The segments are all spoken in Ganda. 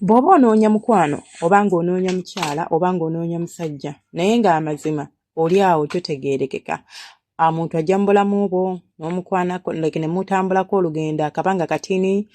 Bw'oba onoonya mukwano oba ng'onoonya mukyala oba ng'onoonya musajja naye ng'amazima oli awo totegeerekeka, omuntu ajja mu bulamu bwo n'omukwanako, like ne mutambulako olugendo akabanga katini,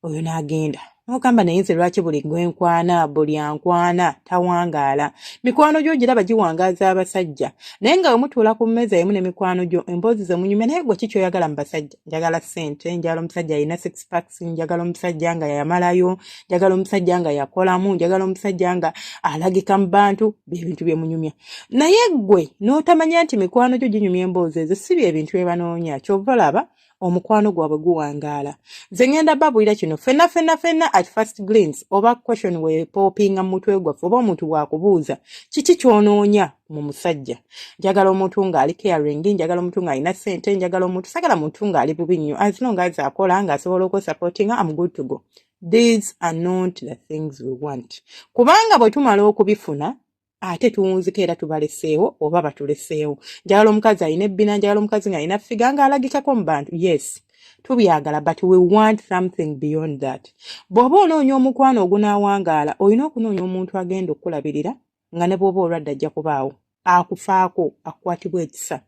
oyo n'agenda. N'ogamba, "Naye nze lwaki buli gwe nkwana, buli ankwana tawangaala?" Mikwano gyo giraba giwangaaza abasajja, naye nga bwe mutuula ku mmeeza emu ne mikwano gyo, emboozi ze munyumya, "Naye gwe ki ky'oyagala mu basajja?" "Njagala ssente, njagala omusajja alina six packs, njagala omusajja nga yamalayo, njagala omusajja nga yakolamu, njagala omusajja nga alagika mu bantu." Byebintu bye munyumya, naye ggwe n'otamanya nti mikwano gyo ginyumya emboozi ezo si bye bintu bye banoonya. Ky'ova olaba omukwano gwabwe guwangaala. Nze ŋŋenda babuulira kino: ffenna ffenna ffenna, at first glance oba question weepoopinga mu mutwe gwaffe oba omuntu bw'akubuuza, "Kiki ky'onoonya mu musajja?" "Njagala omuntu ng'ali caring, njagala omuntu ng'alina ssente, njagala omuntu, sagala muntu ng'ali bubi nnyo, as long as akola ng'asobola okwesupportinga, am good to go." These are not the things we want, kubanga bwe tumala okubifuna ate tuwunzika era tubaleseewo oba batuleseewo. "Njagala omukazi alina ebbina, njagala omukazi ng'alina figure, ng'alagikako mu bantu." Yes, tubyagala, but we want something beyond that. Bw'oba onoonya omukwano ogunaawangaala, olina okunoonya omuntu agenda okukulabirira, nga ne bw'oba olwadde ajja kubaawo akufaako, akukwatibwa ekisa.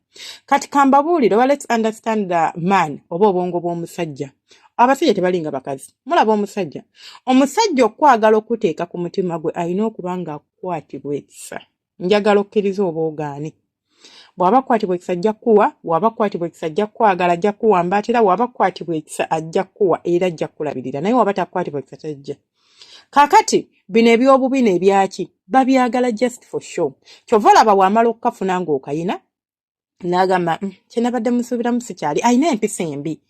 Kati kambabuulire, oba let's understand the man oba obwongo bw'omusajja. Abasajja tebalinga bakazi. Mulaba omusajja, omusajja okwagala okuteeka ku mutima gwe alina okuba nga akukwatibwa ekisa. Njagala okkiriza oba ogaane, bw'aba akwatibwa ekisa ajja kukuwa, bw'aba akwatibwa ekisa ajja kukwagala, ajja kukuwambaatira, bw'aba akwatibwa ekisa ajja kukuwa era ajja kukulabirira, naye waba takukwatibwa ekisa tajja. Kaakati bino ebyobubi n'ebyaki babyagala just for show. Kyova olaba bw'amala okukafuna ng'okayina n'agamba, kye nabadde musuubiramu sikyali, alina empisa embi,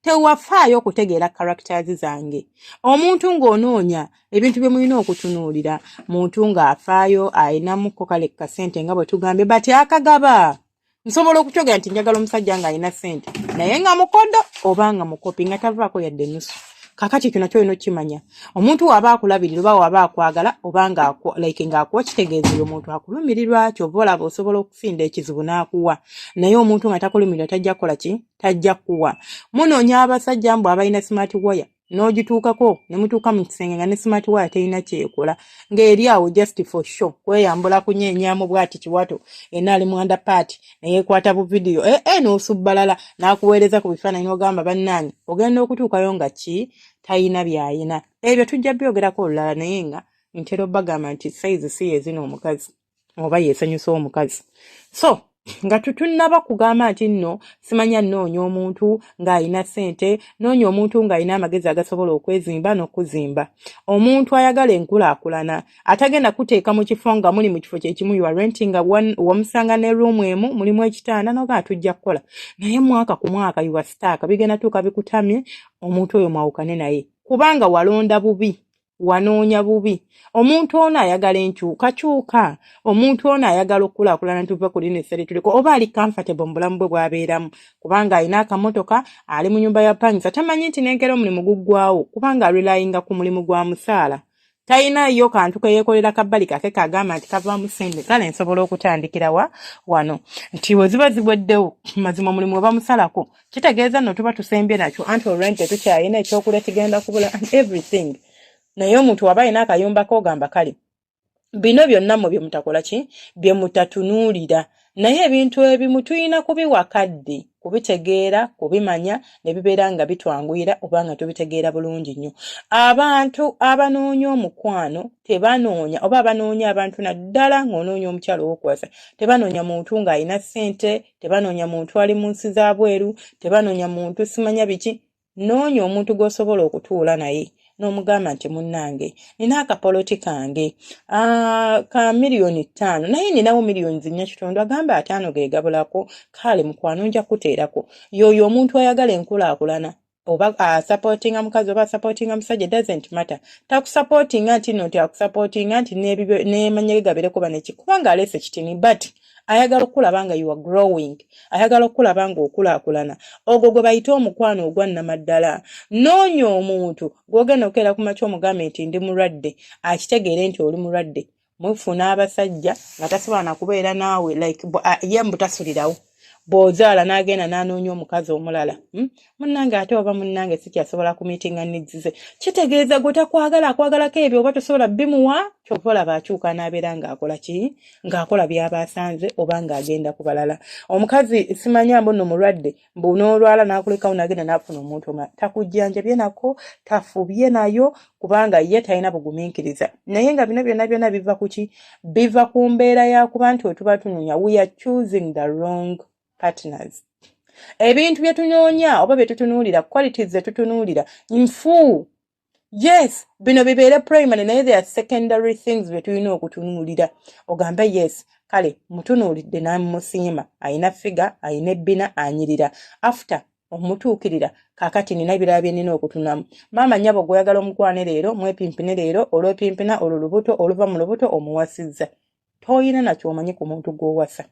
tewafaayo okutegeera characters zange." Omuntu ng'onoonya ebintu bye mulina okutunuulira, muntu ng'afaayo, ayinamuko kale kasente nga bwe tugambye, but akagaba. Nsobola okukyogera nti njagala omusajja ng'alina ssente naye nga mukodo oba nga mukopi, nga tavaako yadde ennusu. Kakati ekyo nakyo olina okukimanya. Omuntu waba akulabirira oba waba akwagala oba nga like ng'akuwa, kitegeeza oyo omuntu akulumirirwa. Kyova olaba osobola okusinda ekizibu n'akuwa, naye omuntu nga takulumirirwa tajja kukola ki? Tajja kuwa. Munoonya abasajja mbu abalina smart wire, n'ogituukako ne mutuuka mu kisenge nga ne smart wire terina kyekola, ng'eri awo just for show, kweyambula, kunyeenyamu bw'ati kiwato, yenna ali mu underpant neyeekwata bu vidiyo n'osubbalala n'akuweereza ku bifaananyi n'ogamba, "Bannange," ogenda okutuukayo nga ki? Tayina byayina. Ebyo tujja byogerako olulala, naye nga ntera obbagamba nti size si yezina omukazi oba yeesanyusa omukazi. So nga tutunnaba kugamba nti nno simanya nnoonya omuntu ng'alina ssente, noonya omuntu ng'alina amagezi agasobola okwezimba n'okuzimba, omuntu ayagala enkulaakulana, atagenda kuteeka mu kifo nga muli mu kifo kyekimu, you are renting wamusanga ne room emu mulimu ekitanda n'ogamba tujja kukola, naye mwaka ku mwaka you are stuck. Bigenda tuuka bikutamye, omuntu oyo mwawukane naye kubanga walonda bubi, wanoonya bubi. Omuntu ono ayagala enkyukakyuka, omuntu ono ayagala okukulaakulana, tuve ku lino essere tuliko, oba ali comfortable mu bulamu bwe bw'abeeramu kubanga alina akamotoka, ali mu nyumba ya pangisa, tamanyi nti nenkera omulimu guggwawo, kubanga arelyinga ku mulimu gwa musaala, talinayo kantu keyeekolera kabbali kake kagamba nti kavaamu ssente, kale nsobola okutandikirawa wano, nti we ziba ziweddewo, mazima omulimu we bamusalako, kitegeeza nno tuba tusembye nakyo, anti olwenti tetukyalina, ekyokulya kigenda kubula and everything. Naye omuntu waba alina akayumba k'ogamba, kale bino byonna mmwe bye mutakola ki, bye mutatunuulira, naye ebintu ebimu tulina kubiwa kadde kubitegeera, kubimanya, ne bibeera nga bitwanguyira oba nga tubitegeera bulungi nnyo. Abantu abanoonya omukwano tebanoonya, oba abanoonya abantu, naddala ng'onoonya omukyala ow'okuwasa, tebanoonya muntu ng'alina ssente, tebanoonya muntu ali mu nsi za bweru, tebanoonya muntu simanya biki. Noonya omuntu gw'osobola okutuula naye n'omugamba nti, "Munnange, nina akapoloti kange ka 5 miliyoni, naye ninawo 4.5 miliyoni." Agamba 50 ge gabulako. "Kale mukwano, nja kuteerako." Y'oyo omuntu ayagala enkulaakulana. Oba asupportinga mukazi oba asupportinga musajja, doesn't matter. Takusupportinga nti nno nti akusupportinga nti n'emanya ge gabeereko baneki, kubanga aleese kitini, but ayagala okulaba nga you are growing, ayagala okulaba nga okulaakulana. Ogwo gwe bayita omukwano ogwa nnamaddala. Noonya omuntu gw'ogenda okukeera ku makya omugambe nti, "Ndi mulwadde," akitegeere nti oli mulwadde. Mufuna abasajja nga tasobola nakubeera naawe, like ye mbu tasulirawo. Bw'ozaala n'agenda n'anoonya omukazi omulala, Munnange ate oba munnange sikyasobola kumiitinga needs ze, kitegeeza gwe takwagala, akwagalako ebyo oba tosobola bimuwa. Kyova olaba akyuka n'abeera ng'akola ki, ng'akola by'aba asanze oba ng'agenda ku balala. Omukazi simanya mbu nno mulwadde, mbu n'olwala n'akulekawo n'agenda n'afuna omuntu omulala, takujjanjabye nako, tafubye nayo, kubanga ye talina bugumiikiriza. Naye nga bino byonna byonna biva ku ki? Biva ku mbeera ya kuba nti wetuba tunoonya, we are choosing the wrong partners. Ebintu bye tunoonya oba bye tutunuulira, qualities ze tutunuulira nfu. Yes, bino bibeere primary, naye they are secondary things bye tulina okutunuulira. Ogambe yes, kale mutunuulidde namusiima, alina figure, alina ebbina, anyirira. After omutuukirira, kaakati nina ebirala bye nnina okutunamu. Maama nnyabo, gw'oyagala omukwane leero, mwepimpine leero, olwepimpina olwo lubuto, oluva mu lubuto omuwasizza, toyina nakyomanyi ku muntu gw'owasa.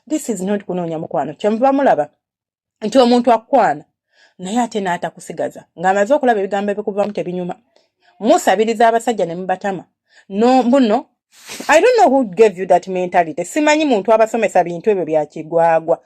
This is not kunoonya mukwano. Kyemuva mulaba nti omuntu akukwana naye ate n'atakusigaza ng'amaze okulaba ebigambo ebikuvamu tebinyuma. Musabiriza abasajja ne mubatama no mbuno. I don't know who gave you that mentality. Simanyi muntu abasomesa bintu ebyo bya kigwagwa.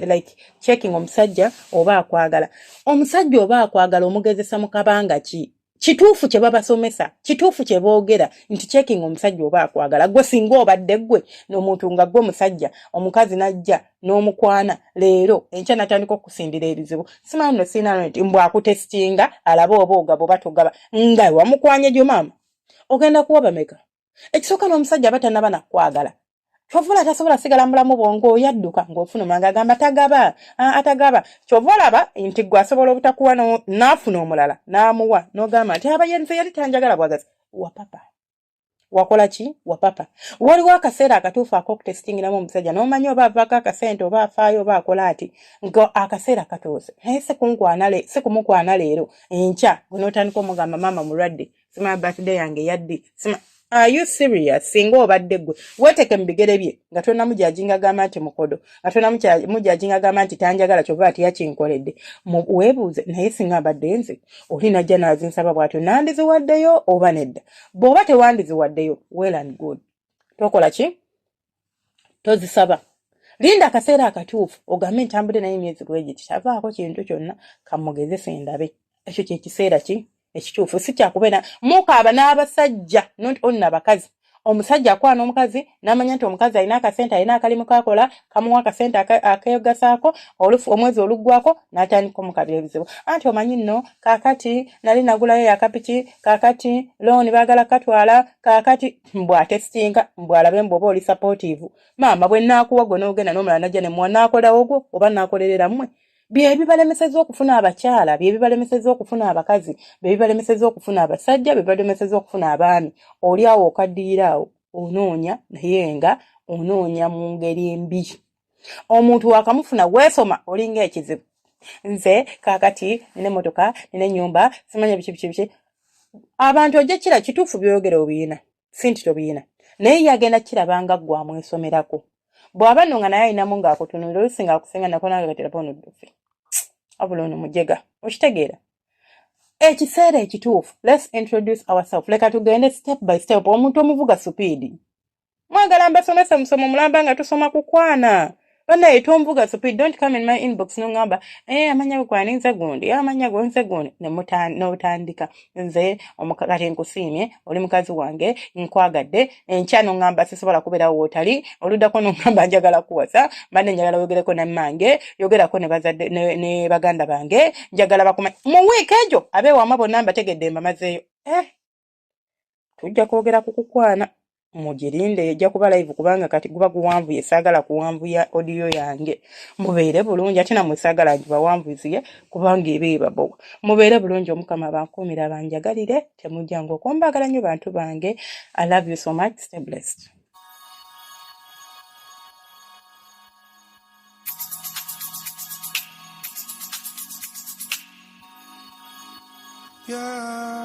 Like checking omusajja oba akwagala. Omusajja oba akwagala omugezesa mu kabanga ki? Kituufu kye babasomesa, kituufu kye boogera nti checking omusajja oba akwagala. Gwe singa obadde ggwe n'omuntu nga gwe musajja, omukazi n'ajja n'omukwana leero, enkya n'atandika okusindira ebizibu. Simanyi nno sirina nti mbw akutesitinga alabe oba ogaba oba togaba nga wamukwanye gyo maama. Ogenda kuwa bameka? Ekisooka n'omusajja aba tannaba nakwagala. Kyova olaba tasobola sigala mulamu bwo ng'oyadduka ng'ofuna omulala agamba tagaba, atagaba. Kyova olaba nti gwe asobola obutakuwa n'afuna omulala n'amuwa n'ogamba nti aba nze yali tanjagala bwagazi. Wapapa wakola ki? Wapapa. Waliwo akaseera akatuufu ak'okutesitingiramu omusajja n'omanya oba avaako akasente oba afaayo oba akola ati nga akaseera katuuse. Naye si kumukwana leero, enkya gwe n'otandika omugamba maama mulwadde, sima birthday yange yaddi, sima. Are you serious? Singa obadde ggwe, weeteke mu bigere bye nga tonamujajinga gamba nti mukodo, nga tonamujajinga gamba nti tanjagala kyova ati yakinkoledde. Weebuuze, naye singa mbadde nze oli najja n'azinsaba bw'atyo, nandiziwaddeyo oba nedda? Bw'oba tewandiziwaddeyo, well and good, tokola ki, tozisaba. Linda akaseera akatuufu ogambe ntambudde naye emyezi bwegiti tavaako kintu kyonna, kamugezese ndabe. Ekyo kyekiseera ki ekituufu, si kyakubeera mukaaba n'abasajja, not only abakazi. Omusajja akwana omukazi n'amanya nti omukazi alina akasente, alina akalimu kakola kamuwa akasente akeegasaako. Omwezi oluggwako n'atandika omukabira ebizibu, anti omanyi nno kaakati nali nagulayo akapiki, kaakati looni baagala katwala, kaakati mbw atesitinga mbw alabe mbw oba oli supportive. Maama, bwe naakuwa gwe n'ogenda n'omulala najja ne muwa, naakolerawo gwo oba naakolerera mmwe? Bye bibalemeseza okufuna abakyala, bye bibalemeseza okufuna abakazi, bye bibalemeseza okufuna abasajja, bye bibalemeseza okufuna abaami. Oli awo okaddiira awo onoonya, naye nga onoonya mu ngeri embi. Omuntu wakamufuna weesoma olinga ekizibu. Nze kaakati nina emmotoka, nina ennyumba, simanya biki biki biki. Abantu ojja kira kituufu by'oyogera obiyina, si nti tobiyina, naye ye agenda kiraba nga ggwe amwesomerako. Bw'aba nno nga naye alinamu ng'akutunuulira, oluusi ng'akusinga nako nange kati laba ono ddufe, wabula ono mujega. Okitegeera ekiseera ekituufu. Let's introduce ourselves. Leka tugende step by step. Omuntu omuvuga speed, mwagala mbasomese musomo mulamba nga tusoma kukwana. Bannaye, tonvuga speed. Don't come in my inbox noŋŋamba, eh, amanya go gwani? Nze gundi. Eh, amanya go nze gundi. N'otandika nze kati nkusiimye, oli mukazi wange, nkwagadde. Enkya noŋŋamba sisobola kubeerawo wootali. Oluddako noŋŋamba njagala kuwasa, mbadde njagala oyogereko nammange, yogerako ne bazadde ne baganda bange, njagala bakuma mu wiiki egyo abeewamwe bonna mbategedde mbamazeeyo. Eh, tujja kwogera ku kukwana, mugirinde, ejja kuba live kubanga kati guba guwanvuye, saagala kuwanvuya audio yange. Mubeere bulungi, ate nammwe saagala ngibawanvuziye kubanga eba ebabowa. Mubeere bulungi, Omukama abankuumire, abanjagalire, temujjanga okumbaagala nnyo bantu bange. I love you so much. Stay blessed. Yeah.